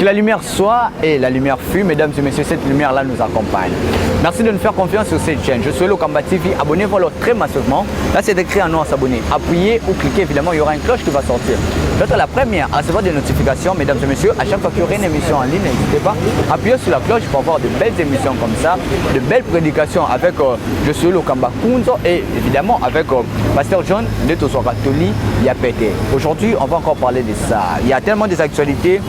Que la lumière soit et la lumière fut. Mesdames et messieurs, cette lumière-là nous accompagne. Merci de nous faire confiance sur cette chaîne. Je suis Lokamba TV. Abonnez-vous alors très massivement. Là, c'est écrit en noir s'abonner. Appuyez ou cliquez, évidemment, il y aura une cloche qui va sortir. D'être la première à recevoir des notifications, mesdames et messieurs, à chaque fois qu'il y aura une émission en ligne, n'hésitez pas, appuyez sur la cloche pour avoir de belles émissions comme ça, de belles prédications avec je suis Lokamba Kunzo et évidemment avec Pasteur John de Toli Yapete. Aujourd'hui, on va encore parler de ça. Il y a tellement des actualités.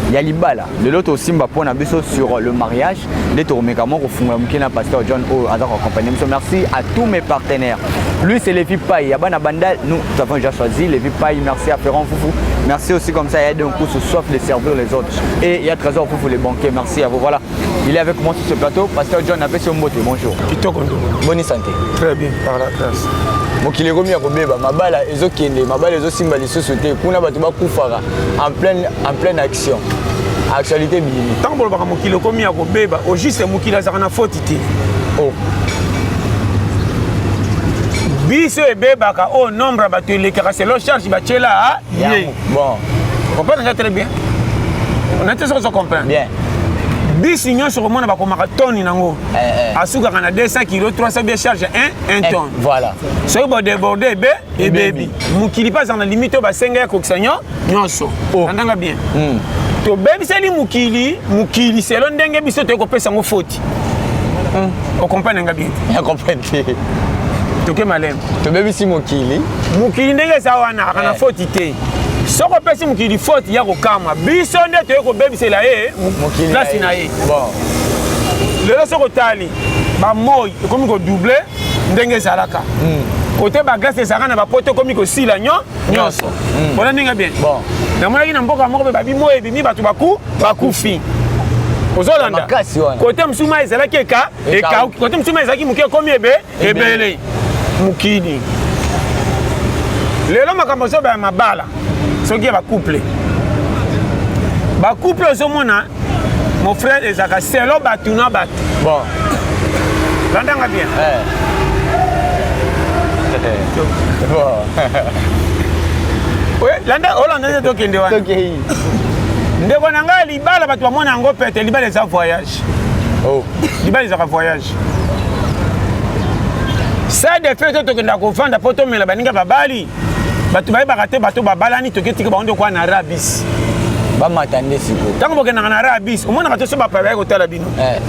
Il y a libala. Lelo tosimba po na biso sur le mariage. De tokomeka kofungola moke na Pasteur John oyo aza koaccompagner biso. Merci à tous mes partenaires. Lui, c'est Lévi Paye. Yabana Bandal, nous avons déjà choisi Lévi Paye. Merci à Ferrand Foufou. Merci aussi comme ça, il y a d'un coup ce soif de servir les autres. Et il y a Trésor Foufou, les banquiers. Merci à vous. Voilà. Il est avec moi sur ce plateau. Pasteur John apesi mbote. Bonjour. Kitoko. Bonne santé. Très bien, par la grâce. Mokili ekomi ya kobeba, mabala ezokende, mabala ezosimba lisusu te. Kuna bato bakufaka en pleine action. Actualité bimi. Ntango bolobaka mokili ekomi ya kobeba, au juste mokili azalaka na faute te. Oh. Biso ebebaka oyo nombre ya bato elekaka selon charge batiela ye. Bon. Comprendre nga très bien, on te soki ozo comprendre. Bien. Bisi nyonso komona bakomaka toni nango, asukaka na 200 kilo, 300 bien, charge 1 1 tonne. Voilà. Soki bodéborde, ebe ebebi. Mokili mpe azala na limite oyo basenga ya kokisa nyonso. Oh. Andanga bien. Tobebiseli mokili, mokili selo ndenge biso toyei kopesa yango faute. Ocomprendre nga bien te? Ya comprendre te. Toke maleme. Tobebisi mokili. Mokili ndenge eza wana aka na faute te. Soki opesi mokili faute ya kokamwa, biso nde toyei kobebisela ye mokili place na ye. Bon. Lelo soki otali bamoi ekomi kodouble ndenge ezalaka, kote baglace ezalaka na bapoto ekomi kosila nyonso. Bona ndenge bien. Bon. Namonaki na mboka moko mpe babi moi ebimi, bato bakufi. Ozolanda? Makasi wana. Kote mosusu mai ezalaki eka ekauki, kote mosusu mai ezalaki moke, ekomi ebe ebele. Mokili lelo makambo ozoba ya mabala, soki ya bacouple, bacouple ozomona, mon frère, ezalaka selo bato na bato. Bon. Landanga bien. Bon. Landa, olanda nde tokende wana. Tokei. Ndeko na ngai, libala bato bamona yango pete. Libala eza voyage. Oh. Libala ezaka voyage. Salle de fête oyo tokendaka kovanda mpo tomela baninga babali, bato bayebaka te. Bato babalani, toketika bango nde kwa na rabis. Bamata nde sikoyo. Ntango bokendaka na rabis, omonaka te so bapaya baye kotala bino.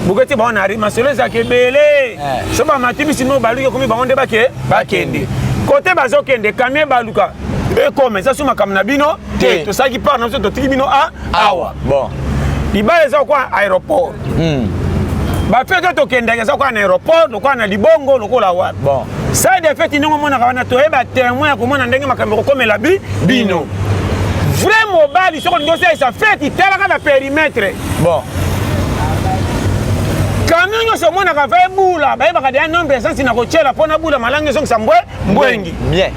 Boketi bango na masolo ezalaka ebele. So bamati bisi no baluki, ekomi bango nde bake bakende kote bazokende. Camion baluka ekoma, eza so makambo na bino te. Tosalaki part na biso, totiki bino a awa. Bon. Libala eza kwa aéroport. Bafête tokendaka eza kwa na aéroport, lokola na libongo, lokola wapi. Bon. Salle de fête ndenge omonaka wana, toyeba témoin ya komona ndenge makambo ekokomela bino. Vrai mobali, soki olingi osalisa fête, talaka na périmètre. Bon. Camion nyonso omonaka va ebula, bayebaka deya nombre essence na kotiela mpo na bula malangi ezongisa mbwe mbwengi. Bien.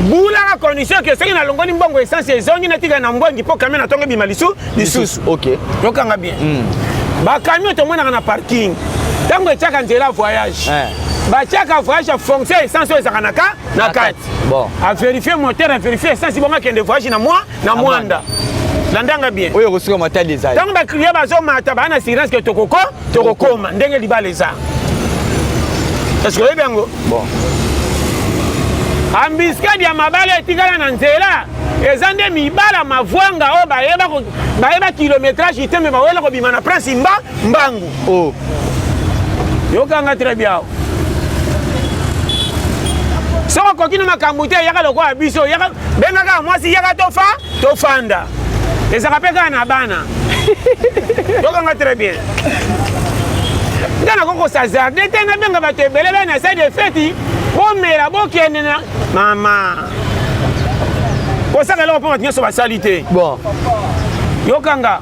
Bulaka condition ke soki nalongoli mbongo essence ezongi, natika na mbwengi mpo camion na ntongo ebima lisusu. Yokanga bien. Bacamion tomonaka na parking, ntango etiaka nzela voyage, batiaka voyage ya fonction essence oyo ezalaka na ka na kati. Bon. Avérifie moteur, avérifie essence, bongo akende voyage na mwa na mwanda. Landanga bien. Oyo kosuka matali ezali. Ntango baclient bazomata, baa na assurance ke tokoko tokokoma ndenge libala eza. Est-ce que oyebi yango? Bon. Embuscade ya mabala etikala na nzela eza nde mibala mavwanga oyo bayeba bayeba kilométrage te, me bawela kobima na prince mba mbangu. Oh. Yokanga très bien. Soki okoki na makambo te, yaka lokola biso, yaka benga kaka mwasi, yaka tofa tofanda, ezalaka mpe kaka na bana. Yokanga très bien. Nga nakoki kos'hasarder te nabenga bato ebele bana na salle de fête, bomela, bokende na mama, kosala eloko mpo bato nyonso basali te. Bon. Yokanga,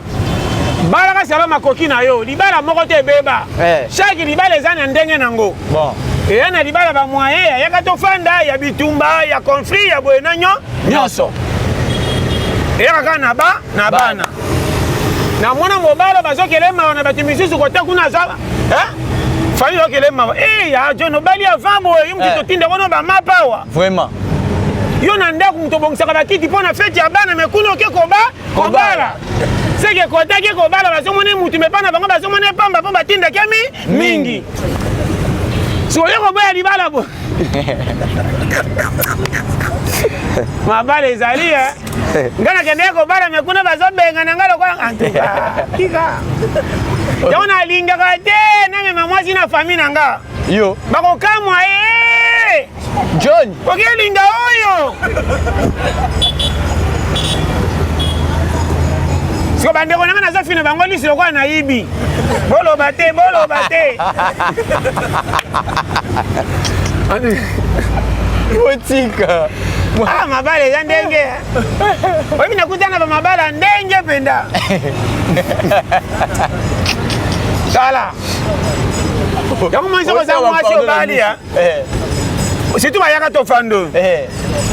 balaka sala makoki na yo. Libala moko te ebeba. Chaque libala eza na ndenge nango. Bon. Eya na libala bamoyen ya yaka tofanda, ya bitumba, ya conflit, ya boye na nyonso eyaka kaka na ba na bana. Namona mobala bazokele mawa na bato misusu kota kuna, aza famille okele mawa. Eh, ya John obali avant boye, yo moto totinda kono bamapa awa. Vraiment. Yo na ndako moto obongisaka bakiti mpo na feti ya bana me kuna oke koba kobala seke kotaki kobala bazomona mutu me bana bango bazomona pamba mpo batindaki mi mingi sikoyo koboya libala bo mabala ezali e ngai nakendeki kobala me kuna bazobengana ngai lokola antuka tika yango nalingaka te namema mwasi na famille na nga yo bakokamwa ye John okelinga oyo siko bandeko na ngai nazofina bango lisu lokola nayibi boloba te boloba te botika ah, mabala eza ndenge oyebi nakutana bamabala ndenge mpenza tala yango moi soki oza mwasi obali eh. surtout bayaka tofando eh.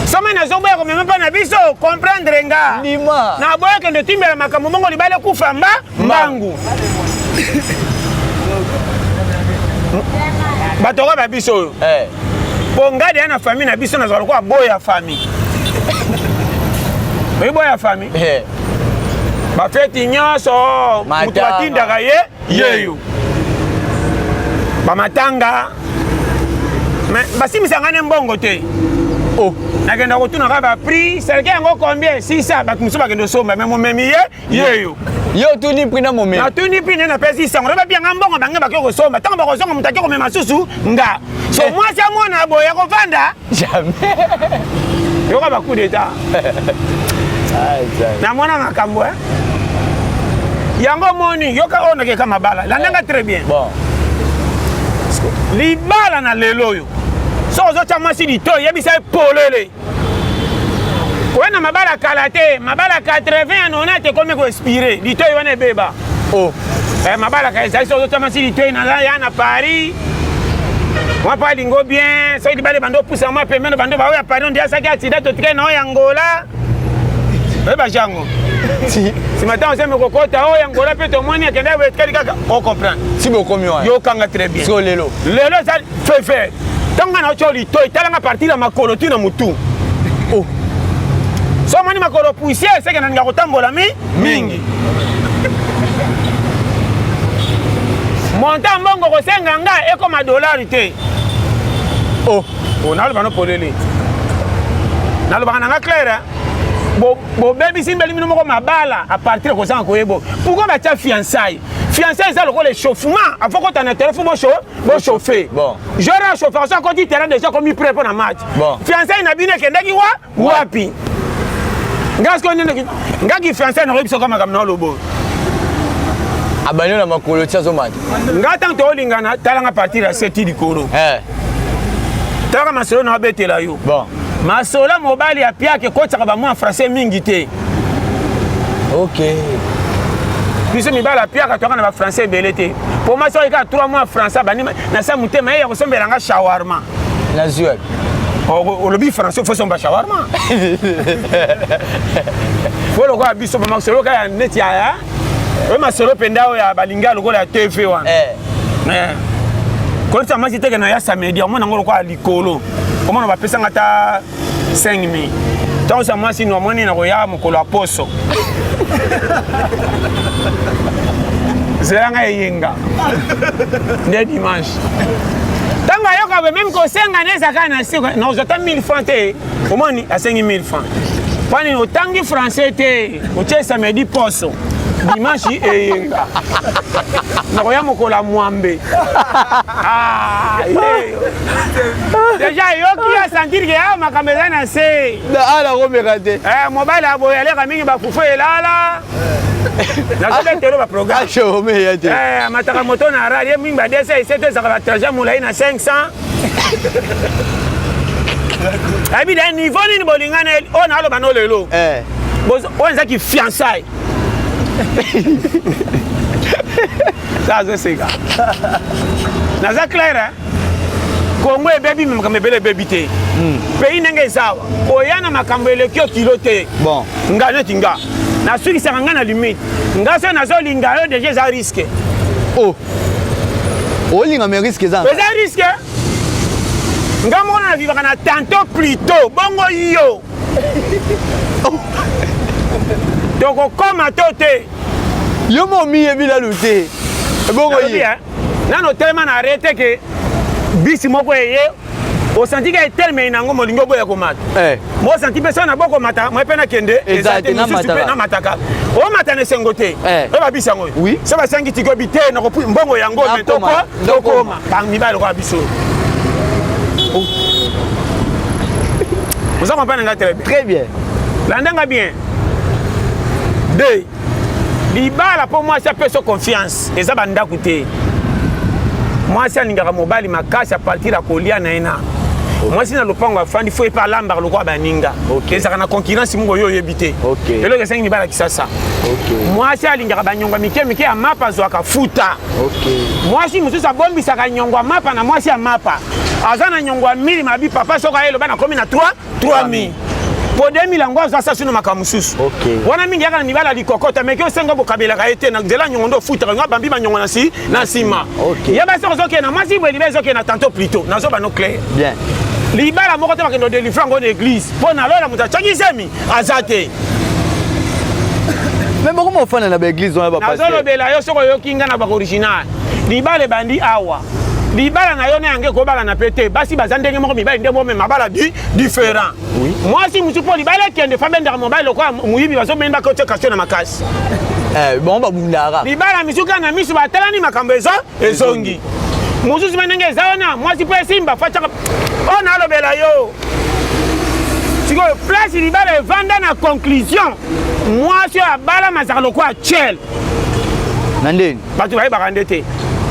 somi nazoboya komema mpa na biso comprendre nga naboya kende timbela makambo mongo libala ekufa mba mbangu bato oka ba biso oyo eh. po nga deya na famille na biso nazala lokola boya famille oyi boya famille eh. bafeti nyonso moto batindaka ye yeyo bamatanga mais basimbisa ngai ne mbongo te oh. nakenda kotuna kaka baprix selke yango combien 600 bato mosusu bakende osomba me momemi ye yeyo yo otuni prix na momemi natuni prix nde napesi sango na babia nga mbongo bange bake kosomba ntango bakozonga moto ake komema susu nga so eh. mwasi ya mwana boye akovanda jamais yoka ba coup d'état namona makambo eh? yango omoni yoka oyo nakeka mabala landanga très bien bon. libala na lelo oyo soki ozotya mwasi litoi yebisa ye polele koya na mabala kala te mabala 80 ya 90 ekomi koexpire litoi wana ebeba oh. eh, mabala kala ezali soki ozotya mwasi litoi na ya na paris mwa mpo alingo bien soki libala ebanda opusa mwa pembeni bando baoyo ya paris ondi asaki accident totikali na oyo ya angola oyeba jango nsima ntango osemi kokota oyo angola mpe tomoni akenda etikali kaka ocomprendre si bokomi wana yokanga très bien siko lelo lelo eza fefe ntango ngai naotya litoi talanga partir ya makolo ti na motu oh. so omoni makolo poussière seke nalinga kotambola mi mingi monta mbongo kosenga nga ekoma dolari te oh. Oh, naloba no polele nalobaka na nga claire bobebisi mbeli bino moko mabala a partir kozanga koyebo pourquoi batya fiançaille fiançaille eza lokola échauffement avant kota na terrain fo bochauffe bon. joueur ya chauffeur so akoti terrain déjà akomi prêt mpo na match bon. fiançaille na bino ekendaki wa wapi nga sikoyo nde nga ki fiançaille nakoyebi soka makambo na olobo abandi na makolo ti azomata nga ntango toolingana talanga partir ya seti likolo eh. talaka masolo na abetela yo bon. masolo mobali ya piake ekotisaka bamwa français mingi te ok biso mibali ya piaka toyaka na bafrançais ebele te mpo mwasi oyo kaka 3 mois français abandi na sa motema ye ya kosombela nga shawarma nazwi wapi olobi français fo somba shawarma fo lokola biso bamasolo kaka ya neti ya oyo masolo mpenza oyo ya balinga lokola ya tv wana eh. eh. kolisa mwasi teke na ya samedi omona yango lokola likolo omona bapesanga ata 5000 ntango sa mwasi no amoni nakoya mokolo ya poso zela ngai eyenga nde dimanche ntango ayoka boye meme kosenga na ezalaka na se nakozwa ata 1000 franc te omoni asengi 1000 franc mpo nini otangi français te otie samedi poso dimanche eyenga nakoya mokolo ya mwambe ah, deja ayoki asentir ke ah, makambo eza na se nakomeka te eh, mobali aboye aleka mingi bafufu elala nazobetelo baprogramme te eh, amataka moto na rali ye mingi badesa ese to ezalaka batrajet molai na 500 ayebi da niveau nini bolingana oyo naloba no lelo eh. oyo ezaki fiançaille sa azoseka naza claire eh? kongo ebebi makambo ebele ebebi te hmm. pays ndenge eza awa koya na makambo eleki yo kilo te bon. nga neti nga nasukisaka nga na limite nga soki nazolinga yo deja eza riske oh. olinga me riske eza eza riske. Nga moko na vivaka na tantôt plutôt bongo yo. Tokokoma to te. Yo mo miyebi nanu te. Bongo ye. Nano telema na arrete ke bisi moko eye osanti ka etelemeli na yango molingi oboya komata eh. mosanti mpe soki na bokomata moye mpe nakende eza te mosusu mpe namataka omata na esengo te eh. oyo babisi yango so basangi tikobi te mbongo yango me tokoma mibali lokola biso oh. oza comprendre nga très bien très bien landa nga bien deux libala mpo mwasi apesa confiance eza bandako te mwasi alingaka mobali makasi a partir ya kolia na ye na mwasi na lopango afandi fo epe alambaka lokola baninga ezalaka na concurrence moko oyo oyebi te eloko esengi mibala kisasa mwasi alingaka banyongo mike mike ya mapa azwaka futa mwasi mosusu abombisaka nyongo ya mapa na mwasi ya mapa aza na nyongo ya mili mabi papa soki aye loba nakomi na 3 3000 po 2000 yango azwa sasi no makambo mosusu wana mingi yaka na mibala likokota meke osenga bokabelaka ye te na nzela nyongo nde ofutaka ngo abambi banyongo na si na nsima ye basi ozokende na mwasi boye libala ezokende na tantôt plutôt nazoba no clair libala moko te bakende odelivre yango na église mpo na lola moto atyaki zemi aza te me bokoma ofanda na baeglise wana nazolobela yo soki oyoki ngai na baoriginal libala ebandi awa libala na yo na yango ekobalana mpe te basi baza ndenge moko mibali nde moko mabala di différent mwasi mosusu mpo libala ekende fa bendaka mobali lokola moyibi bazobenda kotia kasio na makasi eh, bango babundaka libala misusu kaka na miso batalani makambo eza ezongi mosusu mpe ndenge eza wana mwasi mpo esimba fatiaka oyo nalobela yo sikoyo place libala evanda na conclusion mwasi oyo abalama azalaka lokola chel na ndeni bato bayebaka nde te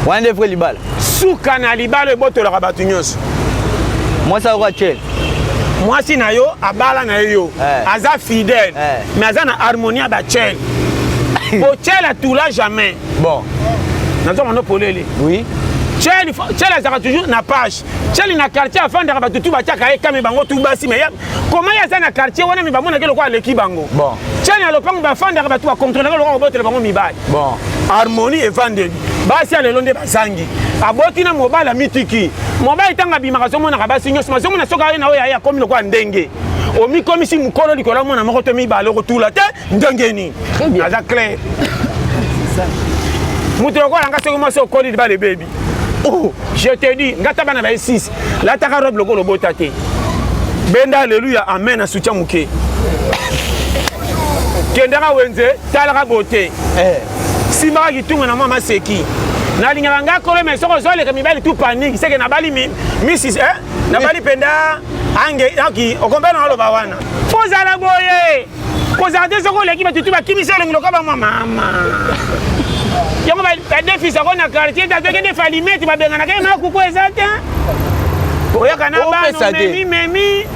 wana nde vrai libala suka na libala ebotolaka bato nyonso mwasi akoka chel mwasi na yo abala na ye yo eh. aza fidèle eh. mais aza na harmonie ya bachel po chel atula jamais bon nazonga no polele oui chel chel azalaka toujours na page chel na quartier afandaka bato tu batiaka ye kame bango tu basi mais koma ye aza na quartier wana mi bamonaki lokola aleki bango bon chel na lopango bafandaka bato bakontrolaka lokola kobotela bango mibali bon harmonie evandeli basi ya lelo nde bazangi aboti na mobali amitiki mobali ntango abimaka azomonaka basi nyonso mazomona soki aye na oyo aye akomi lokola ndenge omikomisi mokolo likolo ya mwana moko to mibale okotula te ndenge nini aza clair moto lokola nga soki mwasi okoli libala ebebi oh, je te dis nga ta bana baye 6 lataka robe lokola obota te benda aleluya amen na soutien moke kendaka wenze talaka bote eh. simbaka kitunga na mwa maseki nalingaka nga kolo me soki ozoleka mibali tu paniki seke nabali misis eh? nabali mpenza ange oki okompena oloba wana kozala boye kozala te soki oleki bato tu bakimisi elongi lokola bamwa mama yango badefisako na quartier te atoki defa limete babenganaka ye makuku eza te oyaka na bana memi memi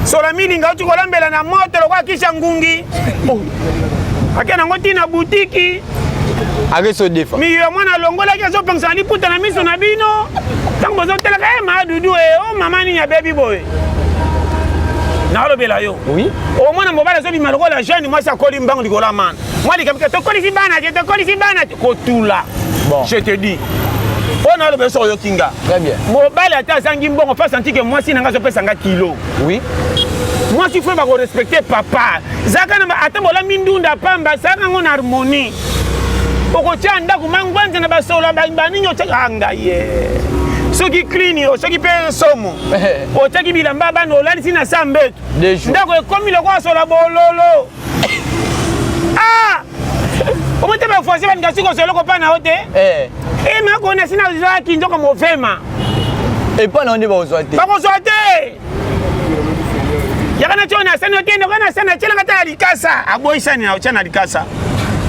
sola milinga oti kolambela na moto lokola kisha ngungi oh. ake nango ti na butiki akesodefa miyo mwana alongolaki azopangisa na liputa na miso na bino ntango bozotelaka e eh, ma dudu e eh, o oh, mama nini abebi boye nalobela yo oui. omwana mobali azobima lokola jeune mwasi akoli mbango likolo ya mana mwa likambo ke tokolisi bana te tokolisi bana te kotula bon. je te dis oyo naloba yo soki oyoki nga mobali ata azangi mbongo fa santi ke mwasi na nga azopesa nga kilo oui. mwasi fo bakorespecte papa zaka na ata bolambi ndunda pamba zaka yango na harmonie okotya ndako mangwanza na basolo banini otyaka ah, ngai ye soki klini soki mpe somo otyaki bilamba bana olalisi na sa mbeto ndako ekomi lokola sola bololo ah! omoi te bafoise balinga soki kozwa eloko mpa na yo te eh. eh, makona si nazwaki nzoka movema epa na yo nde bakozwa te bakozwa te yaka na tio na sani okende oka na sani atyelaka ta na likasa aboyi sani na otya na likasa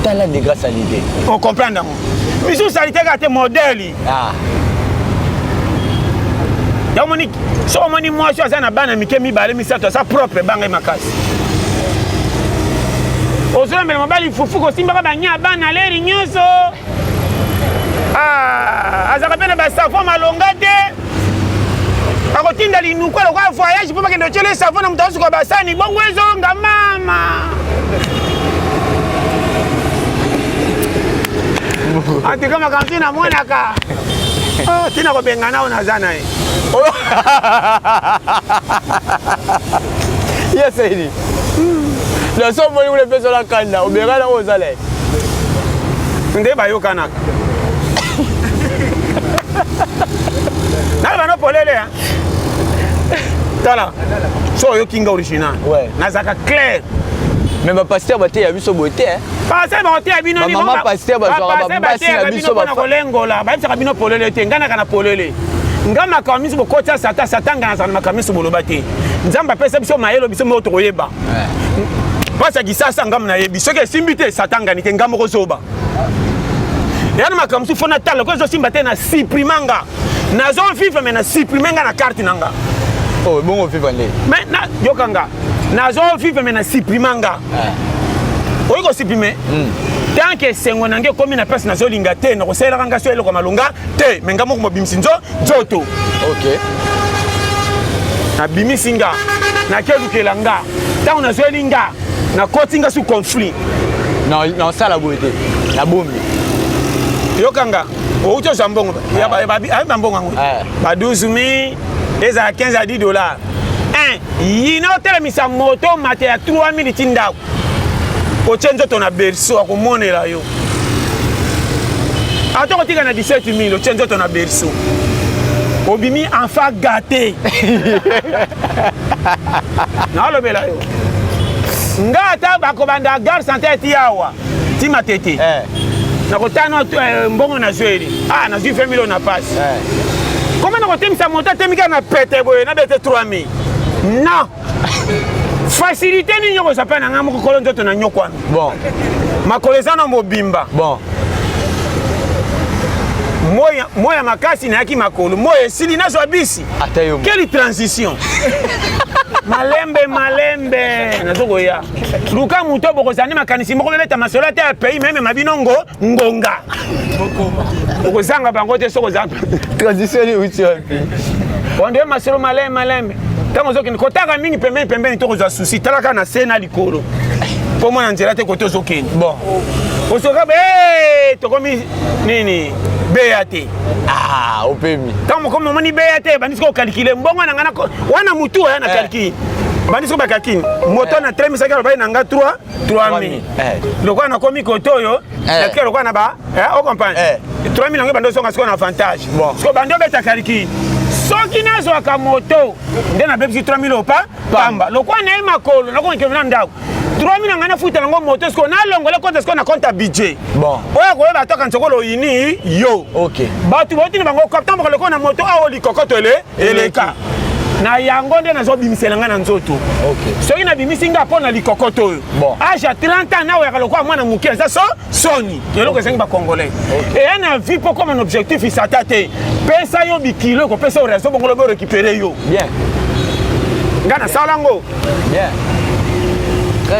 tala degra salite ocomprendre yango misusu salite kaka te modele ah. yango omoni soki omoni mwasi aza na bana mike mibale misato aza propre banga ye makasi ozolambela mobali fufu kosimbaka banya bana leri nyonso ah, azalaka mpe na basavon malonga te akotinda linuka lokola voyage mpo bakende otyele savon na moto azosuka basani bongo ezonga mama antuka makambo namonaka. Ah, tina kobengana oyo naza na ye. Yes, Eddie. Na so omoni kuna epesa na kanda obengana oyo oza na ye. Nde bayokanaka. Naloba no polele hein. Tala, so oyoki nga original. Ouais. Nazalaka clair. Mais ba pasteur bateya biso boye te. Pasteur bakoteya bino Ba mama pasteur bazwaka ba basi na biso ba kolengola bayebisaka bino polele te ngai naka na polele nga makambo miso bokotya satan satan ngai nazala na makambo miso boloba te nzambe apesa biso mayelo biso moko tokoyeba mpasi ya kisasa ngambo nayebi soki esimbi te satan ngani te nga moko zoba eya na makambo mosusu fo natala ko ezosimba te na supprima nga nazo vivre mais na supprime nga na carte na nga oh bongo vivre nde mais na yoka nga nazo vivre mais na supprima nga eh. oyi ko supprimer mm. tant que esengo na ngai ekomi na place nazolinga te nakosalelaka ngai so eloko malonga te me nga moko mobimisi nzo nzoto ok nabimisi nga nakelukela nga ntango nazweli nga nakoti nga su conflit nasala boye te nabombi yoka nga outi ozwa mbongo ayebi bambongo yango eh. ba 12 mille ezala 15 ya 10 dollars yina otelemisa moto mate ya 3000 ti ndako otie nzoto na berceau akomonela yo ata kotika na 17000 otie nzoto na berceau obimi enfant gâté nalobela yo nga ata bakobanda gare santé ti awa ti matete eh. nakotana eh, mbongo nazweli ah nazwi 20 million na pasi eh. koma nakotemisa moto atemi kaka na pete boye nabete 3000 non facilité nini okozwa mpe na ngai moko kolo nzoto na nyokwami bon makolo eza na mobimba bon moi ya makasi nayaki makolo moi esili nazwa bisi quelle transition malembe malembe nazo koya luka moto bokozala nde makanisi moko bebeta masolo ata ya pays meme bino ngo ngonga okozanga bango te soki oza transition euti wapi onde masolo malembe malembe ntango ozokende kotaka mingi pembeni pembeni to kozwa susi talaka na se na likolo mpo mona nzela te kote ozokende bon osoka tokomi nini beya te ah, opemi ntango mokomi omoni beya te ebandi soki okalikile mbongo na ngai wana motu oya na eh. kalkile bandi soki bakalkile moto eh. na telemisaki alobaki na ngai 3 3000 eh. lokola nakomi kote oyo natika lokola na ba ocomprendre 3000 yango ebandi ozonga sikoyo na avantage sikoyo bandi obeta kalkile soki nazwaka moto nde nabebisi 3000 opa pamba lokola naye makolo nakomekende na ndako 3000 na ngai nafuta yango moto sikoyo nalongola konta sikoyo na compte ya budget bon oyo akoyeba ata kanisa okolo oyini yo okay. bato bauti na bango ntango bakoleko na moto awa likokoto ele eleka na yango nde nazobimisela ngai na nzoto okay. soki nabimisi ngai mpo na likokoto oyo bon. age ya 30 ans naoyaka lokola mwana moke eza so soni eloko ezangi bacongolais okay. eya na vie mpo koma na objectif isata te pesa yo bikilo ekopesa yo raison bongo lobi orécupere yo bien ngai nasala yango bien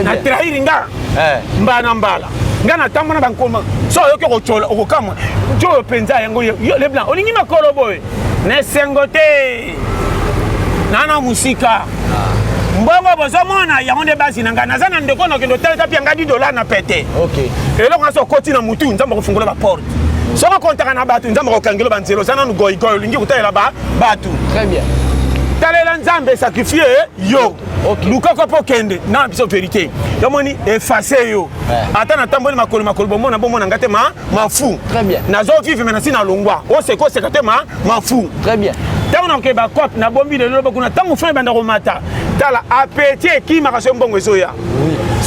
na trahir nga eh. mbala na mbala nga natamba na bankoma so oyoki okotyola okokamwa ti oyo mpenza yango yo leblanc olingi makolo boye na esengo te nana mosika ah. mbongo bozomona yango nde basi na ngai naza na ndeko nakende otaleta mpe ngai 10 dollar na pete eloko nyonso okoti na mutu nzambe akofungola baporte soki okontaka na bato nzambe akokangela banzela oza nanu goigoi olingi kotalela bato talela nzambe sacrifie yo okay. luka ko mpo okende na biso verité yomoni efface yo eh. ata natamboli makolo makolo bomona bomona nga te ma mafu nazo vivre me nasi nalongwa oseka oseka te ma mafu ntango nakoke bacope nabombi lelo lobo kuna ntango fin ebanda komata tala apeti ekimaka soki mbongo ezoya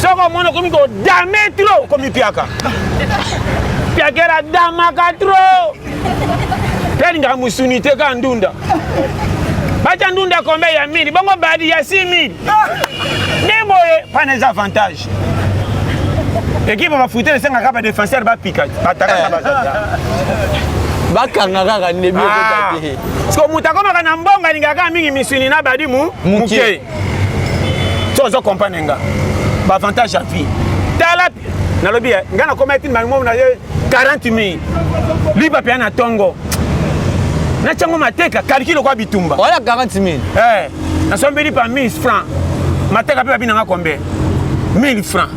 soki omoni okomi kodame tro okomi piaka piakela damaka tro mpe alingaka mosuni te kaka ndunda batya ndunda kombe ya 1000 bongo badi ya 6000 nde boye pana eza avantage ekipe bafutel esengaka badefenseur bapika batakaka eh. bazata bakanga kaka nde ah. siko moto akomaka na mbongo alingaka mingi misuni na badi muke so ozo comprendre nga baavantage ya vie tala nalobi eh, nga nakoma etini bango na ye 40 mille lipa mpe na ntongo natyango mateka kaliki lokwa bitumba wala 40 mille eh, nasombi lipa 1000 francs mateka mpe babinanga combien 1000 francs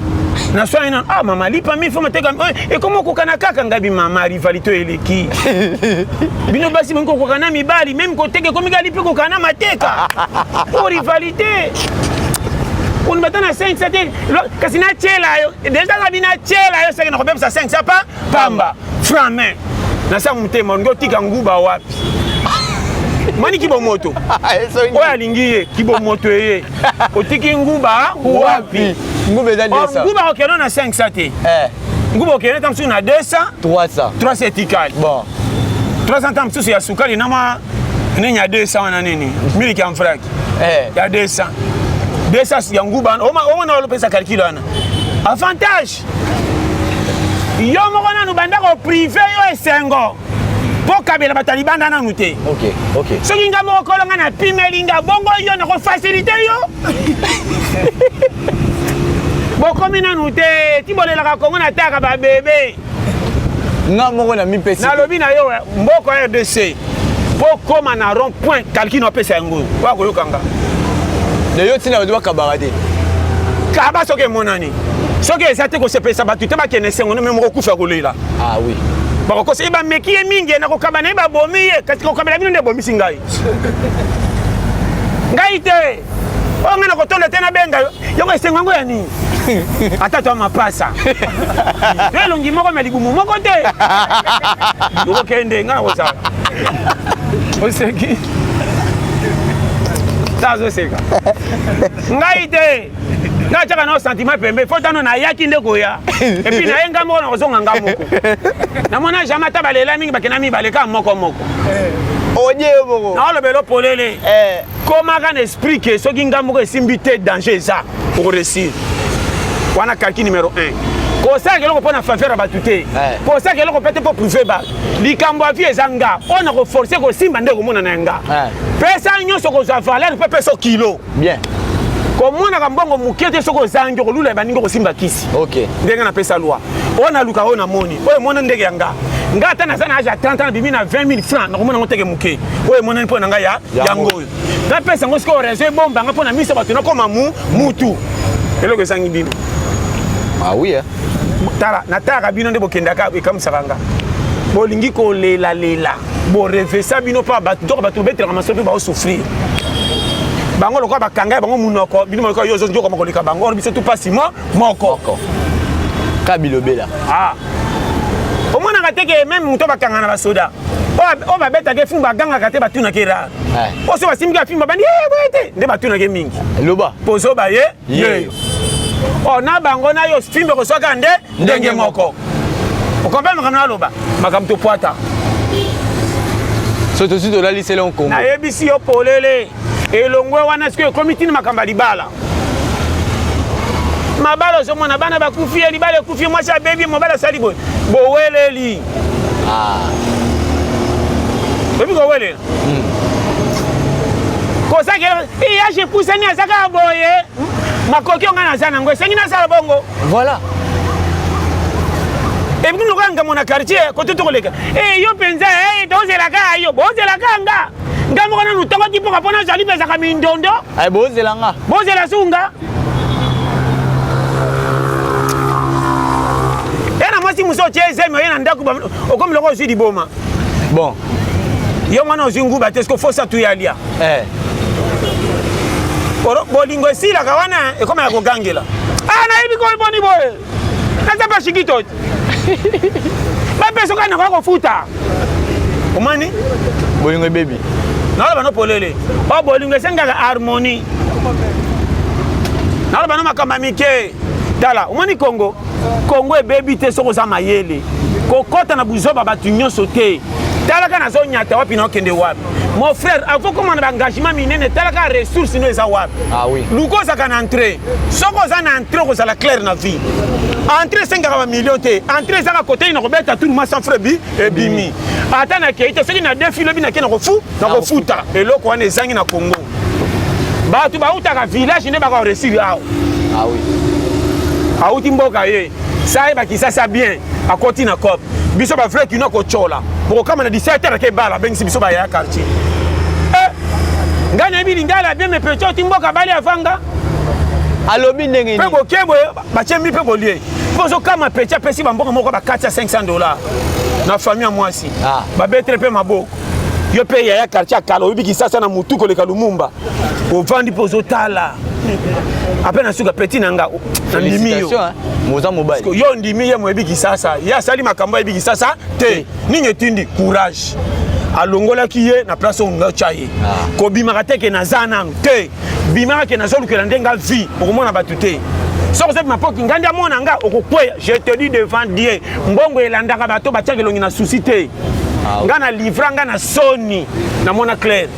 Naswani nano, ah mama lipa mi fo mateka ekoma okokana kaka ngai bi mama rivalité oyo eleki. Bino basi bolingi kokokana na mibali meme koteka ekomi kaka lipa ekokana na mateka. Oyo rivalité. Olinga ata na 500 te kasi natyela yo deja ngabi natyela yo seke nakobebisa 500 pa pamba franc main nasa motema olingi otika nguba wapi? Mani kibomoto oyo alingi ye kibomoto eye otiki nguba wapi? Nguba eza 200. Nguba okende na 500 te. Nguba okende ta mosusu na 200, 300, 300 etikali. Bon, 300 ta mosusu ya sukali na mwa nini ya 200 wana nini miliki ya mfraki ya 200, 200 ya nguba omona olopesa calcul wana avantage. Yo moko nanu banda koprive yo esengo mpo kabela bato ya libanda nanu te. Soki nga moko kolo nga napimeli nga bongo yo nakofacilite yo. Bokomi nanu te ti bolelaka Kongo nataka babebe. Nga moko na mipesi. Nalobi na yo mboka RDC mpo koma na rond point calcul apesa yango oya koyoka nga. De yo ntina bato bakabaka te. Kaba soki emonani, soki eza te kosepelisa bato te bakende esengo no me moko kufa kolela. Ah oui. Bakokosa ye bameki ye mingi na kokaba na ye babomi ye, kasi kokabela bino nde ebomisi ngai. Ngai te oyo ngai nakotonda te nabenga yo yango esengo yango ya nini? Ata to mapasa to elongi moko me libumu moko te okokende ngai nakozala oseki ta azoseka ngai te ngai atiaka nao sentiment pembe fo tano nayaki nde koya epuis naye ngai moko nakozonga ngai moko namona jamais ata balela mingi bakenda mibale kaka moko moko. Oye moko naolobela polele komaka na esprit ke soki ngai moko esimbi te danger eza okoresir wana calcul numéro 1 kosalaka eloko mpo na faveur ya bato te, kosalaka eloko mpe te mpo prive bato. Likambo ya vie eza nga oyo na koforce kosimba nde komona na nga. Pesa nyonso kozwa valeur mpe pesa kilo. Bien. Komonaka mbongo moke te soki ozangi okolula ya baningi okosimba kisi. Ndenge napesa loi oyo naluka oyo namoni oyo emona ndenge ya nga nga ata naza na age ya 30 ans nabimi na 20 000 francs nakomona yango teke moke oyo emonani mpo na ngai ya yango oyo napesa yango sikoyo raison ebombanga mpo na miso bato nakoma mu mutu eloko ezangi bino. Ah oui, eh? Tala natalaka bino nde bokendaka ekamusaka nga bolingi kolelalela borevesa bino mpa bato nzoka bato bobetelaka masolo mpe baosouffrir bango lokola bakanga ya bango munoko bino lokola yo ozonjokama koleka bango or biso tu pasi mo moko kabilobela. Ah omonaka te ke meme moto bakanga na basoda oyo babetaka efumu bagangaka te batunaka erare oyo so basimbiki afimbu babandi boye te nde batunaka mingi loba pozo baye yeyo o na bango na yo fimbe koswaka nde ndenge moko okompe makambo naloba makambo topwata so tosi tolalisela nkongo. Nayebisi yo polele elongwe wana sikoyo ekomi ntina makambo ya libala mabala ozomona bana bakufi ye libala ekufi mwasi abebi mobali asali boye boweleli. Oyebi kowelela kosakela age epusani aza kaka boye makoki oyo ngai naza nango esengi nasala bongo. Voilà. Epuis lokola ngambo na quartier kote tokoleka e yo mpenza tozelaka yo bozelaka nga nga moko nanu ntongo tipoka mpo nazali mpezaka mindondo. Bozela nga bozela sunga ye na mwasi mosu otie zemi oye na ndako okomi loko ozwi liboma. Bon yo mwana ozwi nguba te siko fosa tu yalia bolingo esilaka wana ekoma ya kogangela. Ah nayebi ko boni boye naza pa shikito bapesa kaka nakoya kofuta omani bolingo ebebi. Naloba no polele o bolingo esengaka harmonie. Naloba no makambo ya mike tala omoni Kongo Kongo ebebi te soki oza mayele kokɔta na buzoba bato nyonso te. Talaka nazonyata wapi na okende wapi mon frère avant koma na baengagement minene talaka ressource no eza wapi. Ah oui. Luka ozalaka na entrée soki oza na entrée okozala claire na vie. Entrée esengaka bamillion te, entrée ezaka kote na kobeta tour ma sans frais bi ebimi ata nakei te soki na defi lobi nake nakofuta eloko wana ezangi na Congo. Bato bautaka village nde baka resir awa. Ah oui. Auti mboka ye sa ayebaki sa bien akoti na cop biso bavrai kino akotyola bokokama na 17 heures ake bala abengisi biso baya quartier. Ngai nayebi lingala bien me petit oti mboka bali avanga. Alobi ndenge mpe boke boye, batie mi mpe bolie mpo ozokama. Petit apesi bamboka moko bakati ya 500 $ na famille ya mwasi. Babetele mpe maboko. Yo mpe yaya quartier ya kala, oyebi Kisasa na mutu koleka Lumumba. Ovandi mpe ozotala ape na suka: petit na nga, nandimi yo. Moza mobali. Yo ndimi ye, moyebi Kisasa. Ye asali makambo, ayebi Kisasa te. Nini etindi courage? Alongolaki ye na place oyo nga tya ye. Kobimaka te ke naza nanu te, bimaka ke nazolukela nde nga vie. Okomona bato te soki ozobima mpo nga nde amona nga, okokweya. Je te dis devant Dieu, mbongo elandaka bato batiaka elongi na susi te. Nga na livra nga na soni, namona clair.